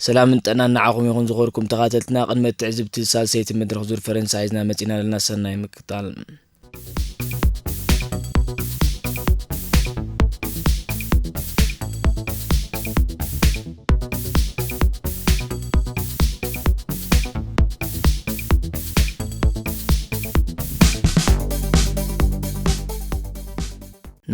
ሰላምን ጥዕናን ንዓኹም ይኹን፣ ዝኾርኩም ተኻተልትና። ቅድመ ትዕዝብቲ ሳልሰይቲ መድረኽ ዙር ፈረንሳ ሒዝና መጺና ኣለና። ሰናይ ምክታል።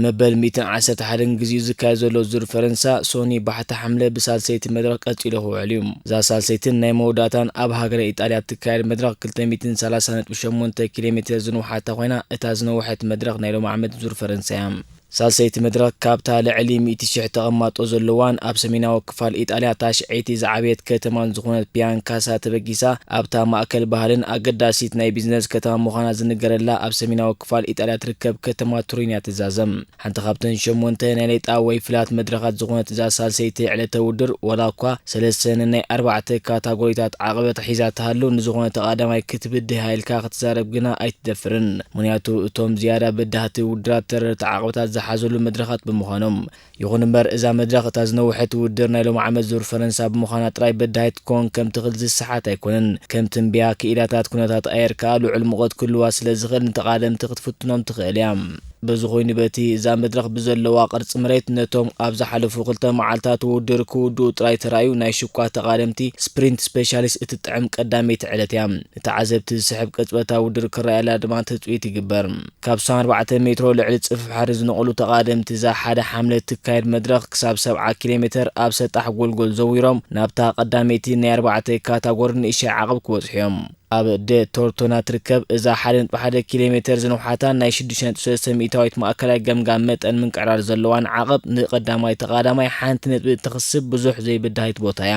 ንመበል ሚእትን ዓሰርተ ሓደን ግዜኡ ዝካየድ ዘሎ ዙር ፈረንሳ፣ ሶኒ ባሕቲ ሓምለ ብሳልሰይቲ መድረኽ ቀጺሉ ክውዕል እዩ። እዛ ሳልሰይትን ናይ መወዳእታን ኣብ ሃገረ ኢጣልያ እትካየድ መድረኽ ክልተ ሚእትን ሰላሳ ነጥቢ ሸሞንተ ኪሎ ሜትር ዝንውሓታ ኮይና፣ እታ ዝነውሐት መድረኽ ናይ ሎሚ ዓመት ዙር ፈረንሳ እያ። ሳልሰይቲ መድረኽ ካብታ ልዕሊ ሚእቲ ሽሕ ተቐማጦ ዘለዋን ኣብ ሰሜናዊ ክፋል ኢጣልያ ታሽዐይቲ ዝዓበየት ከተማን ዝኾነት ፒያንካሳ ተበጊሳ፣ ኣብታ ማእከል ባህልን ኣገዳሲት ናይ ቢዝነስ ከተማ ምዃና ዝንገረላ ኣብ ሰሜናዊ ክፋል ኢጣልያ ትርከብ ከተማ ቱሪን እያ ትዛዘም። ሓንቲ ካብተን ሸሞንተ ናይ ሌጣ ወይ ፍላት መድረኻት ዝኾነት እዛ ሳልሰይቲ ዕለተ ውድር፣ ዋላ እኳ ሰለስተ ነናይ ኣርባዕተ ካታጎሪታት ዓቐበት ሒዛ ትሃሉ፣ ንዝኾነ ተቓዳማይ ክትብድህ ኢልካ ክትዛረብ ግና ኣይትደፍርን። ምኽንያቱ እቶም ዝያዳ በዳህቲ ውድራት ተረርቲ ዓቐበታት ዝሓዘሉ መድረኻት ብምዃኖም። ይኹን እምበር፣ እዛ መድረኽ እታ ዝነውሐት ውድር ናይ ሎሚ ዓመት ዙር ፈረንሳ ብምዃና ጥራይ በዳሂት ኮን ከም ትኽል ዝሰሓት ኣይኮነን። ከም ትንበያ ክኢላታት ኩነታት ኣየር ከኣ ልዑል ሙቐት ክህልዋ ስለ ዝኽእል፣ ንተቓደምቲ ክትፍትኖም ትኽእል እያ። በዚ ኮይኑ፣ በቲ እዛ መድረኽ ብዘለዋ ቅርጺ መሬት፣ ነቶም ኣብ ዝሓለፉ ክልተ መዓልታት ውድር ክውድኡ ጥራይ ተራእዩ ናይ ሽኳ ተቓደምቲ ስፕሪንት ስፔሻሊስት እትጥዕም ቀዳመይቲ ዕለት እያ። ንተዓዘብቲ ዝስሕብ ቅጽበታዊ ውድር ክረኣየላ ድማ ትጽቢት ይግበር። ካብ ስሳን ኣርባዕተ ሜትሮ ልዕሊ ጽፍሒ ባሕሪ ዝነቕሉ ተቓደምቲ እዛ ሓደ ሓምለ እትካየድ መድረኽ፣ ክሳብ ሰብዓ ኪሎ ሜተር ኣብ ሰጣሕ ጎልጎል ዘዊሮም ናብታ ቀዳመይቲ ናይ ኣርባዕተ ካታጎሪ ንእሽተይ ዓቐብ ክበጽሑ እዮም። ኣብ ደ ቶርቶና ትርከብ እዛ ሓደ ነጥቢ ሓደ ኪሎ ሜተር ዝንውሓታን ናይ ሽዱሽተ ነጥቢ ሰለስተ ሚእታዊት ማእከላይ ገምጋም መጠን ምንቅዕራር ዘለዋን ዓቐብ፣ ንቀዳማይ ተቓዳማይ ሓንቲ ነጥቢ እትኽስብ ብዙሕ ዘይበዳሂት ቦታ እያ።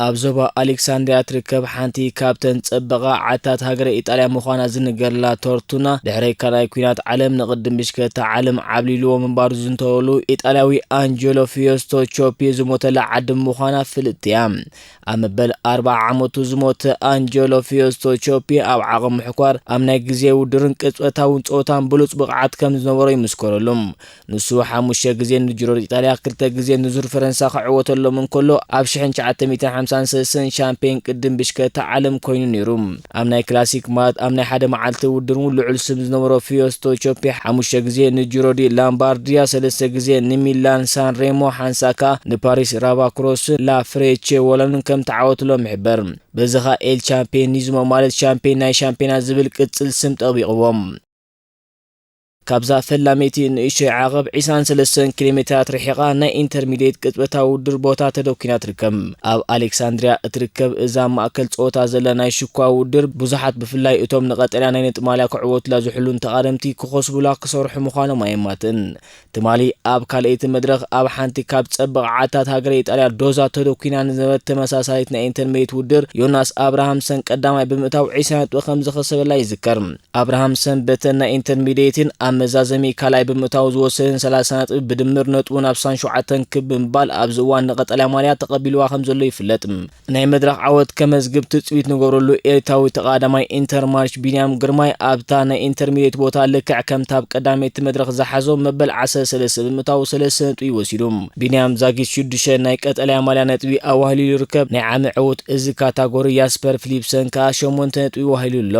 ኣብ ዞባ ኣሌክሳንድሪያ ትርከብ ሓንቲ ካብተን ጸበቓ ዓድታት ሃገረ ኢጣልያ ምዃና ዝንገረላ ቶርቱና፣ ድሕሪ ካልኣይ ኲናት ዓለም ንቕድም ብሽክለታ ዓለም ዓብሊልዎ ምንባሩ ዝዝንተወሉ ኢጣልያዊ ኣንጀሎ ፊዮስቶ ቾፒ ዝሞተላ ዓዲ ምዃና ፍልጥቲ እያ። ኣብ መበል ኣርብዓ ዓመቱ ዝሞተ ኣንጀሎ ፊዮስቶ ቾፒ፣ ኣብ ዓቕሚ ምሕኳር፣ ኣብ ናይ ግዜ ውድርን ቅጽበታውን ጸወታን ብሉጽ ብቕዓት ከም ዝነበሮ ይምስከረሉ። ንሱ ሓሙሽተ ግዜ ንጅሮ ኢጣልያ፣ ክልተ ግዜ ንዙር ፈረንሳ ክዕወተሎም እንከሎ፣ ኣብ ሽሕን ትሽዓተ ሚእትን ሓምሳን ሰለስተን ሻምፒዮን ቅድም ብሽክለታ ዓለም ኮይኑ ነይሩ። ኣብ ናይ ክላሲክ፣ ማለት ኣብ ናይ ሓደ መዓልቲ ውድር እውን ልዑል ስም ዝነበሮ ፊዮስቶ ቾፒ፣ ሓሙሽተ ግዜ ንጅሮ ዲ ላምባርዲያ፣ ሰለስተ ግዜ ንሚላን ሳን ሬሞ፣ ሓንሳእ ከኣ ንፓሪስ ራቫ ክሮስን ላ ፍሬቼ ወሎንን ከም ተዓወትሎም ይሕበር። በዚ ኸኣ ኤል ቻምፒዮኒዝሞ፣ ማለት ሻምፒዮን ናይ ሻምፒዮናት ዝብል ቅጽል ስም ጠቢቕዎም። ካብዛ ፈላመይቲ ንእሽቶይ ዓቐብ ዒስራን ሰለስተን ኪሎ ሜትራት ርሒቓ ናይ ኢንተርሚድየት ቅጽበታዊ ውድድር ቦታ ተደኲና ትርከብ። ኣብ ኣሌክሳንድሪያ እትርከብ እዛ ማእከል ጸወታ ዘላ ናይ ሽኳ ውድድር፣ ብዙሓት ብፍላይ እቶም ንቐጠልያ ናይ ነጥቢ ማልያ ክዕወቱላ ዝሕሉን ተቓደምቲ ክኸስቡላ ክሰርሑ ምዃኖም ኣየማትእን። ትማሊ ኣብ ካልኣይቲ መድረኽ ኣብ ሓንቲ ካብ ጸበቕ ዓድታት ሃገረ ኢጣልያ ዶዛ ተደኲና ንዝነበረት ተመሳሳሊት ናይ ኢንተርሚድየት ውድድር፣ ዮናስ ኣብርሃምሰን ቀዳማይ ብምእታው ዒስራ ነጥቢ ከም ዝኸሰበላ ይዝከር። ኣብርሃምሰን በተን ናይ ኢንተርሚድየትን ኣብ መዛዘሚ ካልኣይ ብምእታው ዝወሰደን ሰላሳ ነጥቢ ብድምር ነጥቡ ናብ ስሳን ሸውዓተን ክብ ብምባል ኣብዚ እዋን ንቐጠልያ ማልያ ተቐቢልዋ ከም ዘሎ ይፍለጥ። ናይ መድረኽ ዓወት ከመዝግብ ትጽቢት ንገብረሉ ኤርትራዊ ተቓዳማይ ኢንተርማርች ቢንያም ግርማይ ኣብታ ናይ ኢንተርሚድየት ቦታ ልክዕ ከምታ ኣብ ቀዳመይቲ መድረኽ ዝሓዞ መበል ዓሰርተ ሰለስተ ብምእታው ሰለስተ ነጥቢ ወሲዱ። ቢንያም ዛጊት ሽዱሽተ ናይ ቀጠልያ ማልያ ነጥቢ ኣዋህሊሉ ይርከብ። ናይ ዓሚ ዕዉት እዚ ካታጎሪ ያስፐር ፊሊፕሰን ከኣ ሸሞንተ ነጥቢ ዋሂሉ ኣሎ።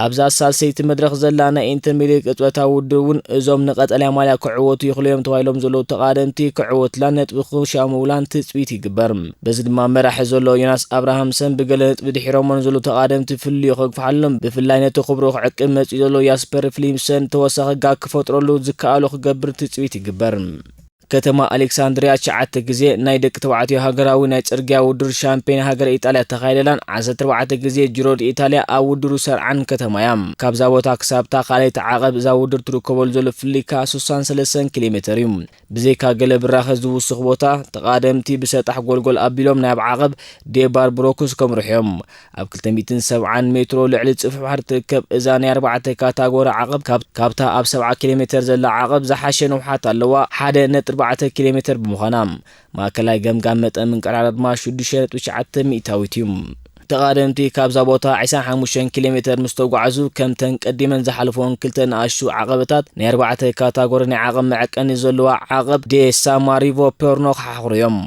ኣብዛ ሳልሰይቲ መድረኽ ዘላ ናይ ኢንተርሚድየት ቅጽበታዊ ውድድር እውን እዞም ንቀጠልያ ማልያ ክዕወቱ ይኽእሉ እዮም ተባሂሎም ዘለዉ ተቓደምቲ ክዕወቱላን ነጥቢ ክሻምዉላን ትጽቢት ይግበር። በዚ ድማ መራሒ ዘሎ ዮናስ ኣብርሃምሰን ብገለ ነጥቢ ድሒሮሞ ንዘለዉ ተቓደምቲ ፍልልዩ ከግፍሓሎም፣ ብፍላይ ነቲ ክብሩ ክዕቅብ መጺኡ ዘሎ ያስፐር ፊሊፕሰን ተወሳኺ ጋግ ክፈጥረሉ ዝከኣሎ ክገብር ትጽቢት ይግበር። ከተማ ኣሌክሳንድሪያ ትሽዓተ ግዜ ናይ ደቂ ተባዕትዮ ሃገራዊ ናይ ጽርግያ ውድድር ሻምፒዮን ሃገረ ኢጣልያ እተኻየደላን ዓሰርተ ኣርባዕተ ግዜ ጂሮ ዲ ኢታልያ ኣብ ውድድሩ ዝሰርዓን ከተማ እያ። ካብዛ ቦታ ክሳብታ ካልኣይቲ ዓቐብ እዛ ውድድር ትርከበሉ ዘሎ ፍልልይ ከኣ ስሳን ሰለስተን ኪሎ ሜተር እዩ። ብዘይካ ገለ ብራኸ ዝውስኽ ቦታ፣ ተቓደምቲ ብሰጣሕ ጎልጎል ኣቢሎም ናብ ዓቐብ ዴባር ብሮኩስ ከምርሑ እዮም። ኣብ ክልተ ሚእትን ሰብዓን ሜትሮ ልዕሊ ጽፍሒ ባሕሪ ትርከብ እዛ ናይ ኣርባዕተ ካታጎሪ ዓቐብ፣ ካብ-፣ ካብታ ኣብ ሰብዓ ኪሎ ሜተር ዘላ ዓቐብ ዝሓሸ ንውሓት ኣለዋ፣ ሓደ ነጥቢ ኣርባዕተ ኪሎ ሜተር ብምዃና። ማእከላይ ገምጋም መጠን ምንቅርዓር ድማ ሽዱሽተ ነጥቢ ትሽዓተ ሚእታዊት እዩ። ተቓደምቲ ካብዛ ቦታ ዕስራን ሓሙሽተን ኪሎ ሜተር ምስ ተጓዓዙ፣ ከምተን ቀዲመን ዝሓለፈወን ክልተ ንኣሽቱ ዓቐበታት፣ ናይ ኣርባዕተ ካታጎሪ ናይ ዓቐብ መዐቀኒ ዘለዋ ዓቐብ ዴ ሳማሪቮ ፔርኖ ክሓሕሩ እዮም።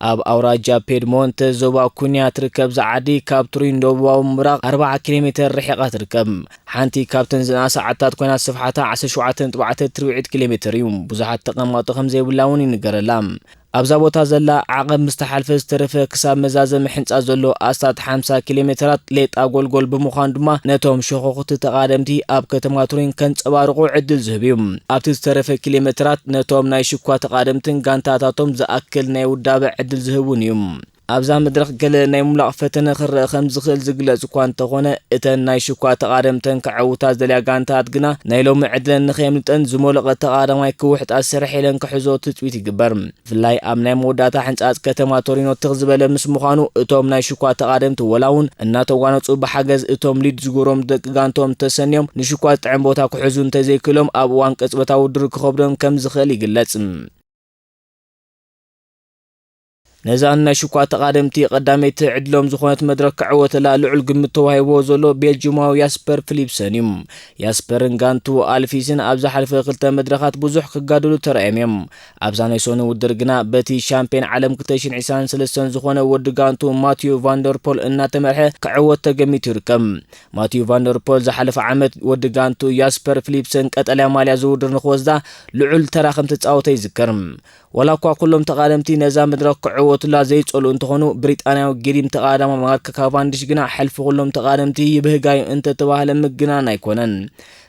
ኣብ ኣውራጃ ፔድሞንተ ዞባ ኩንያ ትርከብ እዛ ዓዲ፣ ካብ ቱሪን ደቡባዊ ምብራቕ ኣርባዓ ኪሎ ሜተር ርሒቓ ትርከብ። ሓንቲ ካብተን ዝነኣሳ ዓድታት ኮይና፣ ስፍሓታ ዓሰርተ ሸውዓተ ነጥቢ ኣርባዕተ ትርብዒት ኪሎ ሜተር እዩ። ብዙሓት ተቐማጦ ከም ዘይብላ እውን ይንገረላ። ኣብዛ ቦታ ዘላ ዓቐብ ምስ ተሓልፈ ዝተረፈ ክሳብ መዛዘሚ ሕንጻ ዘሎ ኣስታት ሓምሳ ኪሎ ሜተራት ሌጣ ጎልጎል ብምዃኑ ድማ ነቶም ሸኾኽቲ ተቓደምቲ ኣብ ከተማ ቱሪን ከንጸባርቑ ዕድል ዝህብ እዩ። ኣብቲ ዝተረፈ ኪሎ ሜተራት ነቶም ናይ ሽኳ ተቓደምትን ጋንታታቶም ዝኣክል ናይ ውዳበ ዕድል ዝህብ እውን እዩ። ኣብዛ መድረኽ ገለ ናይ ምምላቕ ፈተነ ክረአ ከም ዝኽእል ዝግለጽ እኳ እንተኾነ፣ እተን ናይ ሽኳ ተቓደምተን ክዕውታ ዝደልያ ጋንታት ግና ናይ ሎሚ ዕድለን ንኸየምልጠን ዝሞለቐ ተቓዳማይ ክውሕጣ ስርሕ ኢለን ክሕዞ ትጽቢት ይግበር። ብፍላይ ኣብ ናይ መወዳእታ ሕንጻጽ ከተማ ቶሪኖ ትኽ ዝበለ ምስ ምዃኑ፣ እቶም ናይ ሽኳ ተቓደምቲ ወላ እውን እናተጓነጹ ብሓገዝ እቶም ሊድ ዝገብሮም ደቂ ጋንቶም ተሰንዮም ንሽኳ ዝጥዕም ቦታ ክሕዙ እንተዘይክእሎም፣ ኣብ እዋን ቅጽበታዊ ውድድር ክኸብዶም ከም ዝኽእል ይግለጽ። ነዛ ናይ ሽኳ ተቓደምቲ ቀዳመይቲ ዕድሎም ዝኾነት መድረኽ ክዕወተላ ልዑል ግምት ተዋሂብዎ ዘሎ ቤልጂማዊ ያስፐር ፊሊፕሰን እዩ። ያስፐርን ጋንቱ ኣልፊስን ኣብ ዝሓለፈ ክልተ መድረኻት ብዙሕ ክጋደሉ ተራእዮም እዮም። ኣብዛ ናይ ሶኒ ውድድር ግና በቲ ሻምፒዮን ዓለም ክልተ ሽሕን ዕስራን ሰለስተን ዝኾነ ወዲ ጋንቱ ማቲዩ ቫንደርፖል እናተመርሐ ክዕወት ተገሚቱ ይርከብ። ማቲዩ ቫንደርፖል ዝሓለፈ ዓመት ወዲ ጋንቱ ያስፐር ፊሊፕሰን ቀጠልያ ማልያ ዝውድር ንክወስዳ ልዑል ተራ ከም ተጻወተ ይዝከር። ዋላ እኳ ኩሎም ተቓደምቲ ነዛ መድረኽ ክዕወቱላ ዘይጸልኡ እንተኾኑ፣ ብሪጣንያዊ ጊዲም ተቓዳማይ ማርክ ካቫንዲሽ ግና ሕልፊ ኩሎም ተቓደምቲ ይብህጋዩ እንተተባህለ ምግናን ኣይኮነን።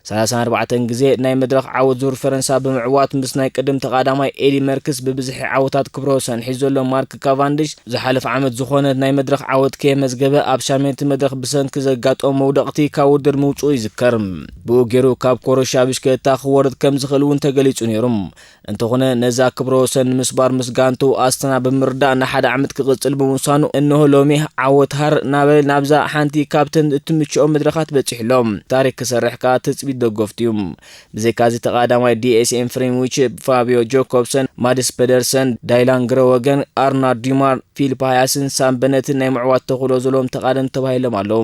ሰላሳን ኣርባዕተን ግዜ ናይ መድረኽ ዓወት ዙር ፈረንሳ ብምዕዋት ምስ ናይ ቅድም ተቓዳማይ ኤዲ መርክስ ብብዝሒ ዓወታት ክብረ ወሰን ሒዙ ዘሎ ማርክ ካቫንዲሽ፣ ዝሓለፈ ዓመት ዝኾነ ናይ መድረኽ ዓወት ከየመዝገበ ኣብ ሻምዮንቲ መድረኽ ብሰንኪ ዘጋጠሞ መውደቕቲ ካብ ውድድር ምውጽኡ ይዝከር። ብኡ ገይሩ ካብ ኮረሻ ብሽክለታ ክወርድ ከም ዝኽእል እውን ተገሊጹ ነይሩ። እንተኾነ ነዛ ክብረ ወሰን ንምስባር ምስ ጋንቱ ኣስተና ብምርዳእ ንሓደ ዓመት ክቕጽል ብምውሳኑ፣ እንሆ ሎሚ ዓወት ሃር ናበ ናብዛ ሓንቲ ካብተን እትምችኦ መድረኻት በጺሑ ኣሎ። ታሪክ ክሰርሕ ከኣ ትጽቢት ደገፍቱ እዩ። ብዘይካዚ ተቓዳማይ ዲ ኤስ ኤም ፍሬምዊች፣ ፋቢዮ ጆኮብሰን፣ ማድስ ፔደርሰን፣ ዳይላን ግረወገን፣ ኣርናርድ ዲማር፣ ፊሊፕ ሃያስን ሳም በነትን ናይ ምዕዋት ተኽእሎ ዘለዎም ተቓደምቲ ተባሂሎም ኣለዉ።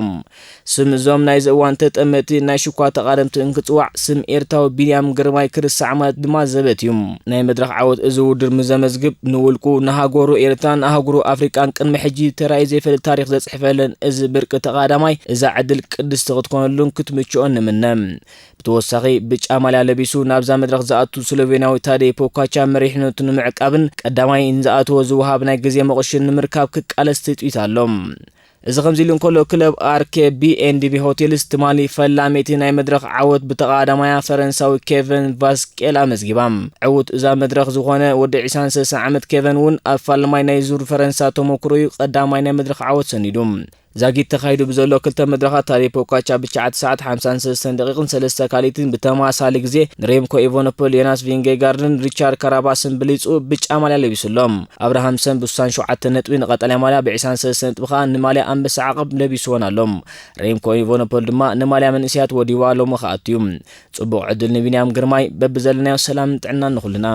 ስም እዞም ናይዚ እዋን ተጠመቲ ናይ ሽኳ ተቓደምቲ እንክጽዋዕ፣ ስም ኤርትራዊ ቢንያም ግርማይ ክርሳዕ ማለት ድማ ዘበት እዩ። ናይ መድረኽ ዓወት እዚ ውድድር ምዘመዝግብ፣ ንውልቁ፣ ንሃገሩ ኤርትራን ኣህጉሩ ኣፍሪቃን ቅድሚ ሕጂ ተራእዩ ዘይፈልጥ ታሪኽ ዘጽሕፈለን እዚ ብርቂ ተቓዳማይ፣ እዛ ዕድል ቅድስቲ ክትኮነሉን ክትምችኦን ንምነ። ብተወሳኺ፣ ብጫ ማልያ ለቢሱ ናብዛ መድረኽ ዝኣቱ ስሎቬንያዊ ታዴ ፖካቻ መሪሕነቱ ንምዕቃብን ቀዳማይ ንዝኣተዎ ዝወሃብ ናይ ግዜ መቑሽን ንምርካብ ክቃለስ ትጽቢት ኣሎ። እዚ ከምዚ ኢሉ እንከሎ፣ ክለብ ኣር ኬ ቢ ኤን ዲ ቢ ሆቴልስ ትማሊ ፈላመይቲ ናይ መድረኽ ዓወት ብተቓዳማያ ፈረንሳዊ ኬቨን ቫስኬል ኣመዝጊባ። ዕዉት እዛ መድረኽ ዝኾነ ወዲ ዕስራን ሰለስተን ዓመት ኬቨን እውን ኣብ ፋልማይ ናይ ዙር ፈረንሳ ተመኩሮኡ ቀዳማይ ናይ መድረኽ ዓወት ሰኒዱ። ዛጊት ተኻይዱ ብዘሎ ክልተ መድረኻት፣ ታዴ ፖካቻ ብትሽዓተ ሰዓት ሓምሳን ሰለስተን ደቂቕን ሰለስተ ካልኢትን ብተመሳሳሊ ግዜ ንሬምኮ ኢቫኖፖል፣ ዮናስ ቪንጌጋርድን ሪቻርድ ካራባስን ብሊጹ ብጫ ማልያ ለቢሱ ኣሎ። ኣብርሃምሰን ብስሳን ሸውዓተ ነጥቢ ንቐጠልያ ማልያ፣ ብዕስራን ሰለስተን ነጥቢ ከኣ ንማልያ ኣንበሳ ዓቐብ ለቢስወን ኣሎ። ሬምኮ ኢቫኖፖል ድማ ንማልያ መንእሰያት ወዲዋ ሎሚ ክኣቱ እዩ። ጽቡቕ ዕድል ንቢንያም ግርማይ፣ በብዘለናዮ ሰላምን ጥዕናን ንኹልና።